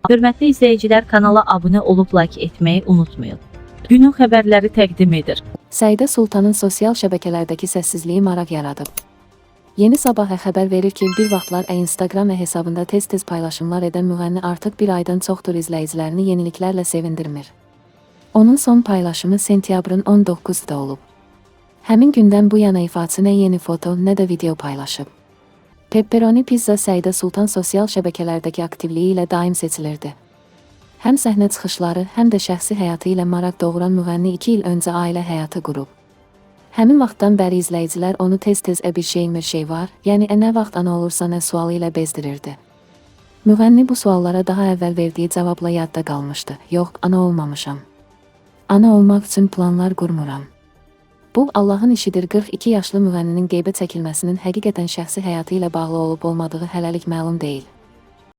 Hörmətli izləyicilər, kanala abunə olub like etməyi unutmayın. Günün xəbərləri təqdim edir. Səidə Sultanın sosial şəbəkələrdəki səssizliyi maraq yaradıb. Yeni Sabah xəbər verir ki, bir vaxtlar Instagram hesabında tez-tez paylaşımlar edən müğənni artıq bir aydan çoxdur izləyicilərini yeniliklərlə sevindirmir. Onun son paylaşımı sentyabrın 19-da olub. Həmin gündən bu yana ifaçı nə yeni foto, nə də video paylaşıb. Pepperoni Pizza. Səidə Sultan sosial şəbəkələrdəki aktivliyi ilə daim seçilirdi. Həm səhnə çıxışları, həm də şəxsi həyatı ilə maraq doğuran müğənni 2 il öncə ailə həyatı qurub. Həmin vaxtdan bəri izləyicilər onu tez-tez "Ə bir şey bir şey var, yəni ə nə vaxt ana olursan ə" sualı ilə bezdirirdi. Müğənni bu suallara daha əvvəl verdiyi cavabla yadda qalmışdı. "Yox, ana olmamışam. Ana olmaq üçün planlar qurmuram. Bu Allahın işidir." 42 yaşlı müğənninin qeybə çəkilməsinin həqiqətən şəxsi həyatı ilə bağlı olub olmadığı hələlik məlum deyil.